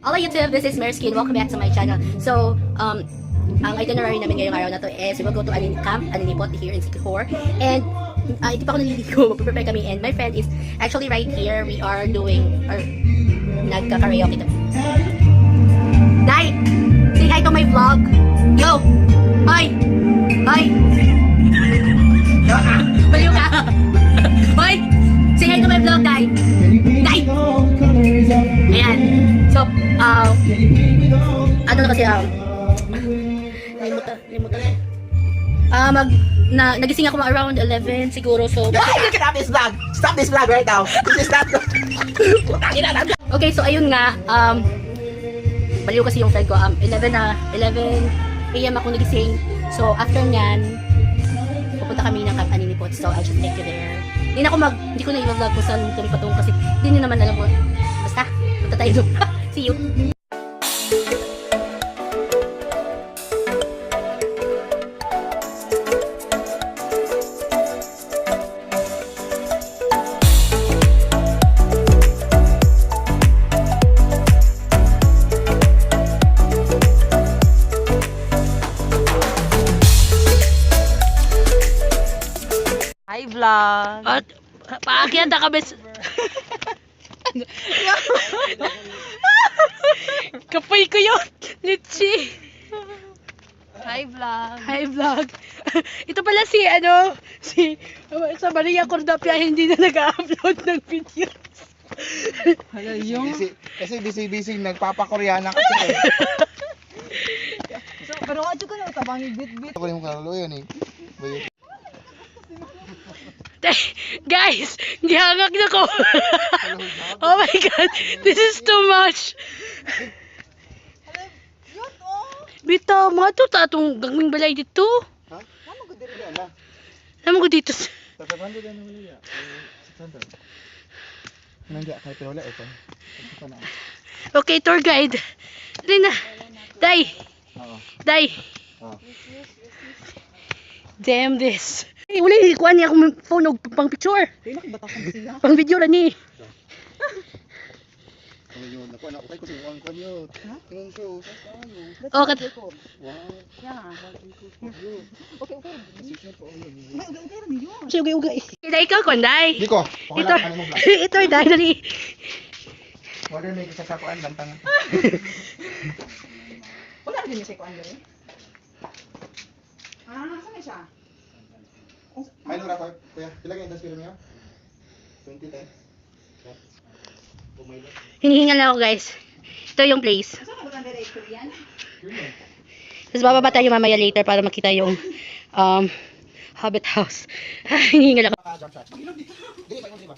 Hello YouTube, this is Merskin. Welcome back to my channel. So, ang itinerary namin ngayong araw na to is we will go to Aninipot here in Sikihor. And, hindi pa ako naliligo, mag-prepare kami. And my friend is actually right here. We are doing, or nagka-karaoke to. Dai! Say hi to my vlog! Yo! Hi! Hi! Baliw ka! Hoy! Say hi to my vlog, Dai! Dai! Ayan. So, ano na kasi, nagising ako around 11 siguro, so... Guys, stop this vlog! Stop this vlog right now! This is not... Okay, so ayun nga, baliw kasi yung friend ko, 11 AM ako nagising. So, after nyan, pupunta kami ng Camp Aninipot, so I'll just take you there. Hindi ko na i-vlog kung saan kami patungo kasi hindi nyo naman alam mo. Basta, punta tayo doon. See you! Hi vlog! At paakyat na kami. Kapoy ko yun. Litchi. Hi vlog! Hi vlog. Ito pala si sa Maria Cordapia hindi na nag-upload ng video. Kasi busy nagpapakoreana kasi eh. So, pero ato ka na tabangin bit-bit. Ako yung kalalo yun eh. Guys, gihangak na ko. Oh my god, this is too much. Bita, mga to tatong gagming balay dito. Ha? Ano ko dito na? Ano ko dito? Tatapando din mo niya. 600. Nandiyan kay pero wala ito. Okay, tour guide. Dali na. Dai. Oo. Dai. Oo. Damn this. Hey, wala ikuha niya akong phone og pang picture. Batasan siya. Pang video ra ni. Ano yun? Ako na okay ko si Juan Kanyo. Ha? Yung show sa tayo. Oh, kat. Wow. Yeah. Okay, okay. Position po yun. May ugay ra niyo. Sige, ugay. Dai ikaw kon dai. Diko. Ito. Ito dai dali. Order may isa sa kuan bantang. Wala rin siya ko andre. Saan siya? Ay, nung rafa, kuya, ilagay yung film niyo? 20 10. Hinihingal na ako guys. Ito yung place. Saan ka ba director yan? Tapos bababa tayo mamaya later para makita yung Hobbit house. Hinihingal ako. Jump shot. Dili pa yung diba?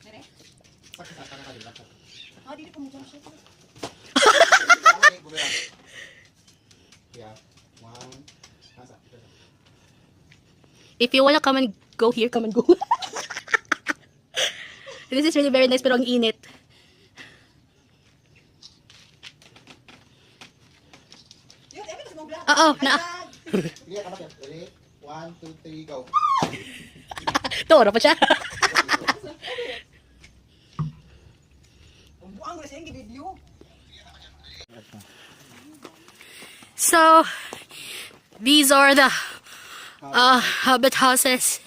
Dire? Sakit sa kanang kanila. Dili ko mo jump shot. Yeah. One. Nasa. If you wanna come and go here, come and go. This is really very nice pero ang init. Oo, na. Sige, kapat yan. Ready? 1, 2, 3, go. Toro pa siya. Buang ko siya yung video. So, these are the Hobbit houses.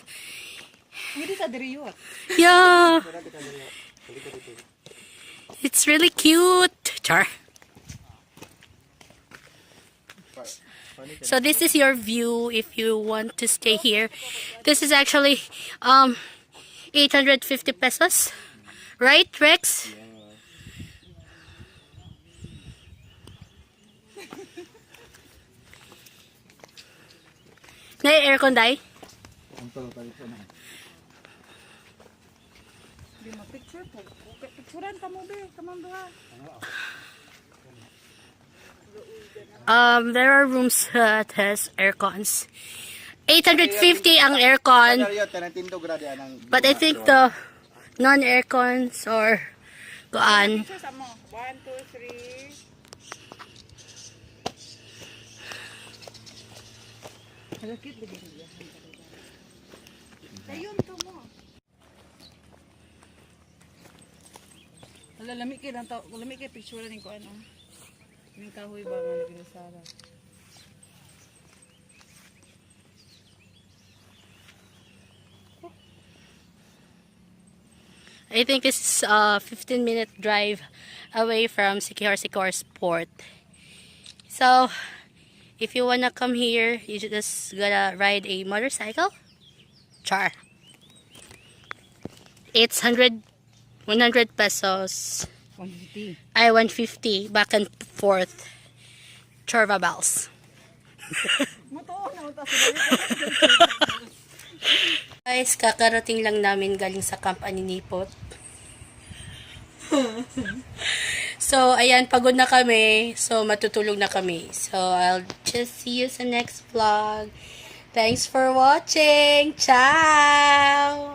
Hindi sa dire yun. Yeah. It's really cute. Char. So this is your view if you want to stay here. This is actually 850 pesos. Right, Rex? Na aircon dai? Di ma-picture po. Picturean ka mo be. Come on ba? There are rooms that has aircons. 850 ang aircon. But I think the non-aircons or kuan. 1, 2, 3. Halakit ba din niya? Ayun to mo. Lami kay lang tao, lami kay picture ning ko ano. Ning kahoy ba nga ginasara. I think this is a 15-minute drive away from Sikihor Port. So, if you wanna come here, you just gotta ride a motorcycle. Char. It's 100 pesos. 150. Ay, 150 back and forth. Chorva bells. Matuo na utas. Guys, kakarating lang namin galing sa Camp Aninipot. So, ayan, pagod na kami. So, matutulog na kami. So, I'll just see you sa next vlog. Thanks for watching. Ciao!